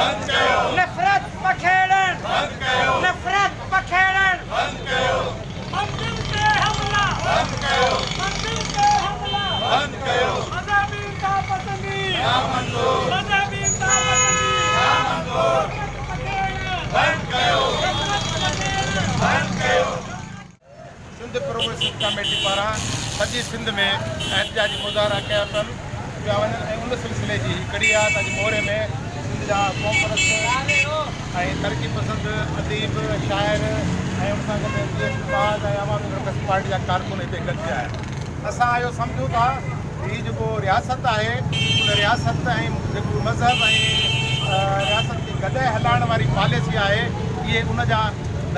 بند ڪيو. نفرت پکيڙڻ بند ڪيو. نفرت پکيڙڻ بند ڪيو. مندر تي حملا بند ڪيو. مندر تي حملا بند ڪيو. مذهبي انتها پسندي نامنظور. مذهبي انتها پسندي نامنظور. نفرت پکيڙڻ بند ڪيو. نفرت پکيڙڻ بند ڪيو. سنڌ پروگريسو ڪميٽي پاران سڄي سنڌ ۾ احتجاجي مظاهرا ڪيا پيا وڃن ۽ ان سلسلي جي هي ڪڙي آهي ته اڄ موري ۾ سنڌ جا قومپرست ۽ ترقي پسند اديب، شاعر ۽ ان سان گڏ جي ايس پي باز ۽ عوامي ورڪرز پارٽي جا ڪارڪن هتي گڏ ٿيا آهن. اسان اهو سمجهون ٿا ته هي جيڪو رياست آهي ان رياست ۽ جيڪو مذهب ۽ رياست کي گڏائي هلائڻ واري پاليسي آهي اهي ان جا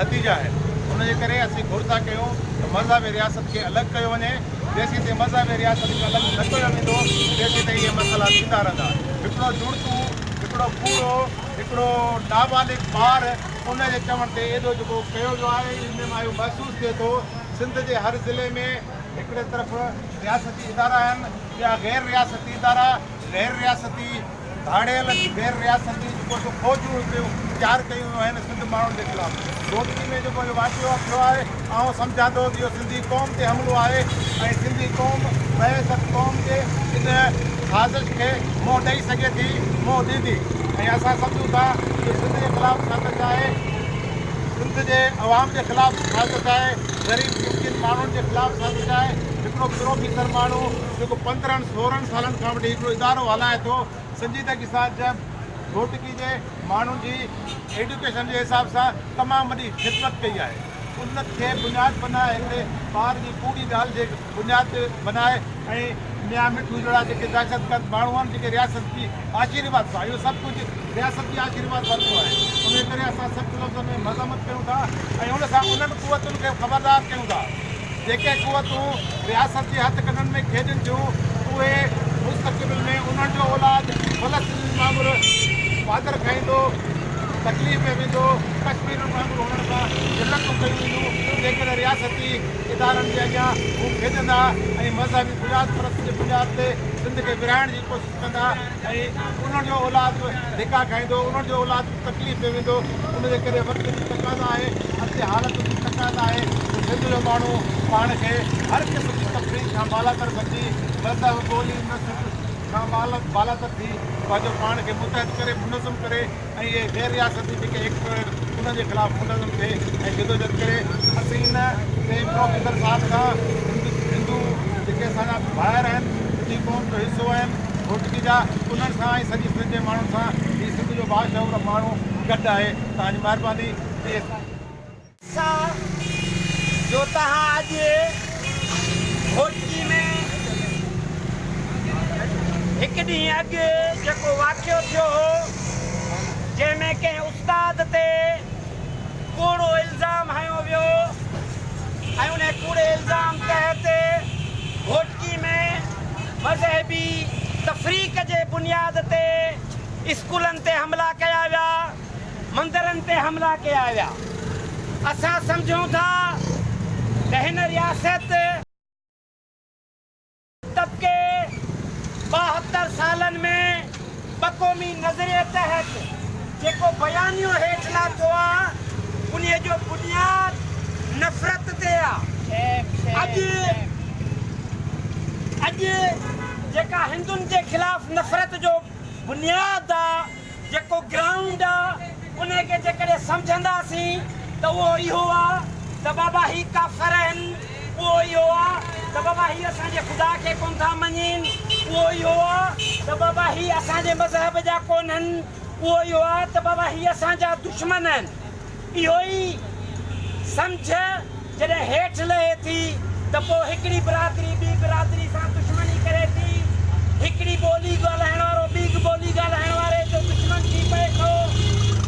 نتيجا آهن. ان جي ڪري اسين گهر ٿا ڪيون ته مذهب ۽ رياست کي الڳ ڪيو وڃي. جيسين تائين مذهب ۽ رياست کي الڳ نه ڪيو ويندو تيسين تائين اهي مسئلا ٿيندا رهندا. هڪڙو جڙتو، هڪڙو ڪوڙو، هڪڙو نابالغ ٻار ان جي چوڻ تي ايڏو جيڪو ڪيو ويو آهي ان مان اهو محسوس ٿئي ٿو سنڌ جي هر ضلعي ۾ هڪڙي طرف رياستي ادارا آهن ٻيا غير رياستي ادارا، غير رياستي ڌاڙيل، غير رياستي جيڪو سو فوجون هتي تيار ڪيون ويون آهن سنڌ ماڻهن جي خلاف. گهوٽڪي ۾ جيڪو اهو واقعو ٿيو آهي آئون سمجهان ٿو ته اهو سنڌي قوم تي حملو آهي ۽ سنڌي قوم بحيثيت قوم جي ان سازش کي منهن ڏئي سگهي ٿي، منهن ڏيندي ۽ اسان سمجهون ٿا اهو سنڌ جي خلاف سازش آهي، سنڌ جي عوام جي خلاف سازش آهي، غريب مسڪين ماڻهن جي خلاف سازش آهي، هڪڙو پروفيسر ماڻهو جيڪو 15 16 سالن کان وٺي هڪڙو ادارو هلائي ٿو، سنجيدگي سان جنهن گهوٽڪي جي ماڻهن جي ايڊيوڪيشن جي حساب سان تمام وڏي خدمت ڪئي آهي، ان کي بنياد بنائي هڪڙي ٻار جي ڪوڙي ڳالهه جي بنياد تي بنائي ۽ ميان مٺو جهڙا جيڪي دهشتگرد ماڻهو آهن جيڪي رياست جي آشيرواد سان اهو سڀ ڪجهه رياست جي آشيرواد ورتو آهي ان جي ڪري اسان سخت لفظن ۾ مذمت ڪيون ٿا ۽ ان سان انهن قوتن کي خبردار ڪيون ٿا جيڪي قوتون رياست جي هٿ ڪنن ۾ کيڏن ٿيون اهي مستقبل ۾ انهن جو اولاد فلسطينين وانگر پادر کائيندو، تڪليف ۾ ويندو، ڪشميرين وانگر هنن سان ذلتون ڪيون وينديون، جيڪڏهن رياستي ادارن جي اڳيان هو کيڏندا ۽ مذهبي بنياد پرستي جي بنياد تي سنڌ کي ورهائڻ جي ڪوشش ڪندا ۽ انهن جو اولاد به ڌڪا کائيندو، انهن جو اولاد به تڪليف ۾ ويندو، ان جي ڪري وقت جي تقاضا آهي، اڄ جي حالتن جي تقاضا آهي ته سنڌ جو ماڻهو پاڻ کي هر قسم جي تفريق کان بالاتر سمجهي، مذهب، ٻولي، نسل کان بالاتر ٿي پنهنجو پاڻ کي متحد ڪري، منظم ڪري ۽ اهي غير رياستي جيڪي ايڪٽر آهن انهن جي خلاف منظم ٿئي ۽ جدوجھد ڪري. اسين ان تي پروفيسر صاحب سان هندو جيڪي اسان جا ڀائر آهن، سنڌي قوم جو حصو آهن گهوٽڪي جا، انهن سان ۽ سڄي سنڌ جي ماڻهن سان هي سنڌ جو باشعور ماڻهو گڏ آهي. توهان جي مهرباني. سا جو توهان اڄ گهوٽڪي ۾ هڪ ڏينهن اڳ جيڪو واقعو ٿيو هو جنهن ۾ ڪنهن استاد تي ڪوڙو الزام هنيو ويو ۽ ان ڪوڙي الزام تحت گهوٽڪي ۾ مذهبي تفريق جي بنياد تي اسڪولن تي حملا ڪيا ويا. مندرن تي حملا ڪيا ويا. اسان سمجهون ٿا ته هن رياست طبقي 72 سالن ۾ ٻه قومي نظريي تحت جيڪو بيانيو هيٺ لاٿو آ انهي جو بنياد نفرت تي آ. اڄ اڄ جيڪا هندن جي خلاف نفرت جو بنياد آ جيڪو گرائونڊ آ انهي کي جيڪڏهن سمجهنداسين ته اهو اهو آ ته بابا هي ڪافر آهن، اهو اهو آ ته بابا هي اسان جي خدا کي ڪونه ٿا مڃين، اهو اهو آ ته بابا هي اسان جي مذهب جا ڪونهن، اهو اهو آ ته بابا هي اسان جا دشمن آهن. اهو ئي سمجهه جڏهن هيٺ لهي ٿي ته پوء هڪڙي برادري ٻي برادري سان دشمني ڪري ٿي، هڪڙي ٻولي ڳالهائڻ وارو ٻي ٻولي ڳالهائڻ واري جو دشمن ٿي پئي ٿو،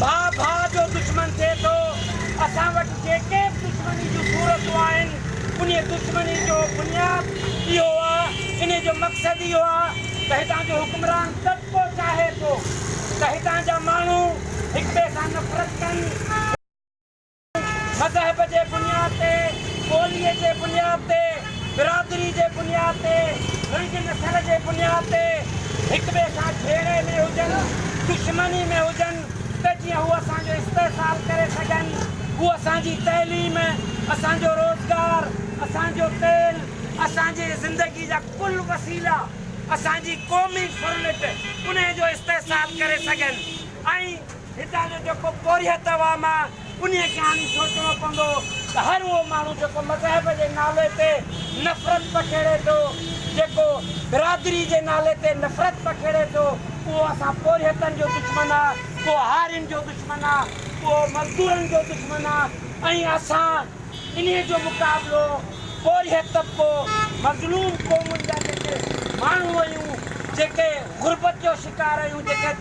ڀاء ڀاء جو دشمن ٿئي ٿو. اسان وٽ جيڪي به دشمني جون صورتون آهن، انهيء دشمني جو بنياد اهو آ، انهيء جو مقصد اهو آ ته هتان جو حڪمران طبقو چاهي ٿو ته هتان جا ماڻهو هڪٻئي سان نفرت ڪن، مذهب جي بنياد تي، ٻوليء جي بنياد تي، برادري جي بنياد تي، رنگ نسل جي بنياد تي هڪٻئي سان جهيڙي ۾ هجن. دشمني ۾ هجن ته جيئن هو اسان جو استحصال ڪري سگهن، هو اسان جي تعليم، اسان جو روزگار، اسان جو تيل، اسان جي زندگي جا ڪل وسيلا، اسان جي قومي ڦرلٽ انهي جو استحصال ڪري سگهن ۽ هتان جو جيڪو پورهيت عوام آ انهي کي هاڻي سوچڻو پوندو ته هر اهو ماڻهو جيڪو مذهب جي نالي تي نفرت پکيڙي ٿو، جيڪو برادري جي نالي تي نفرت پکيڙي ٿو، اهو اسان پورهيتن جو دشمن آ، اهو هارين جو دشمن آ، اهو مزدورن جو دشمن آ ۽ اسان انهي جو مقابلو پورهيت طبقو، مظلوم قومن جا جيڪي ماڻهو آهيون، جيڪي غربت جو شڪار آهيون، جيڪي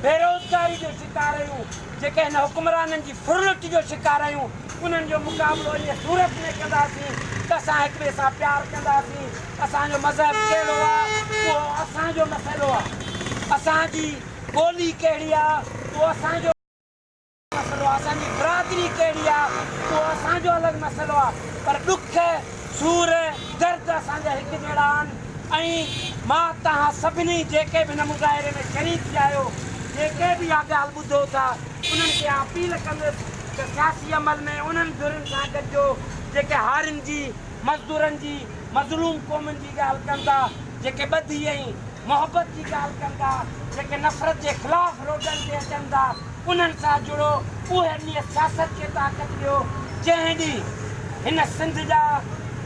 بيروزگاري جو شڪار آهيون، جيڪي هن حڪمرانن جي ڦرلٽ جو شڪار آهيون، انهن جو مقابلو انهيء صورت ۾ ڪنداسين ته اسان هڪ ٻئي سان پيار ڪنداسين. اسان جو مذهب ڪهڙو آ، اهو اسان جو مسئلو آ. اسان جي ٻولي ڪهڙي آ، اهو اسان جو مسئلو آ. اسان جي برادري ڪهڙي آ، اهو اسان جو الڳ مسئلو آ. پر ڏک، سور، درد اسان جا هڪجهڙا آهن ۽ مان توهان سڀني جيڪي به هن مظاهري ۾ شريڪ ٿيا آهيو، جيڪي به اها ڳالهه ٻڌو ٿا، انهن کي اپيل ڪندس ته سياسي عمل ۾ انهن ڌرين سان گڏجو جيڪي هارين جي، مزدورن جي، مظلوم قومن جي ڳالهه ڪن ٿا، جيڪي ٻڌي ۽ محبت جي ڳالهه ڪن ٿا، جيڪي نفرت جي خلاف روڊن تي اچن ٿا، انهن سان جڙو، اهي انهيء سياست کي طاقت ڏيو، جنهن ڏينهن هن سنڌ جا،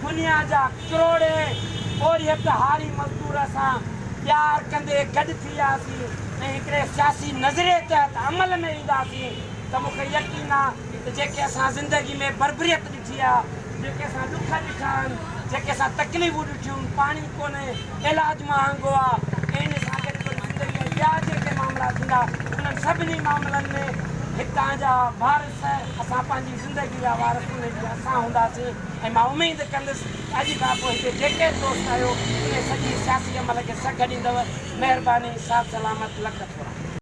دنيا جا ڪروڙين پورهيت هاري مزدور اسان پيار ڪندي گڏ ٿي وياسين ۽ هڪڙي سياسي نظريي تحت عمل ۾ اينداسين ته مون کي يقين آ ته جيڪي اسان زندگي ۾ بربريت ڏٺي آ، جيڪي اسان ڏک ڏٺا آهن، جيڪي اسان تڪليفون ڏٺيون آهن، پاڻي ڪونهي، علاج مهانگو آ ۽ ان سان گڏ گڏ زندگي ۾ ٻيا جيڪي معاملا ٿيندا انهن سڀني معاملن ۾ هتان جا وارث اسان پنهنجي زندگي جا وارث انهي ڏينهن اسان هونداسين ۽ مان اميد ڪندس ته اڄ کان پوء هتي جيڪي به دوست آهيو انهي سڄي سياسي عمل کي سگهه ڏيندؤ. مهرباني ساٿ سلامت لک ٿورا.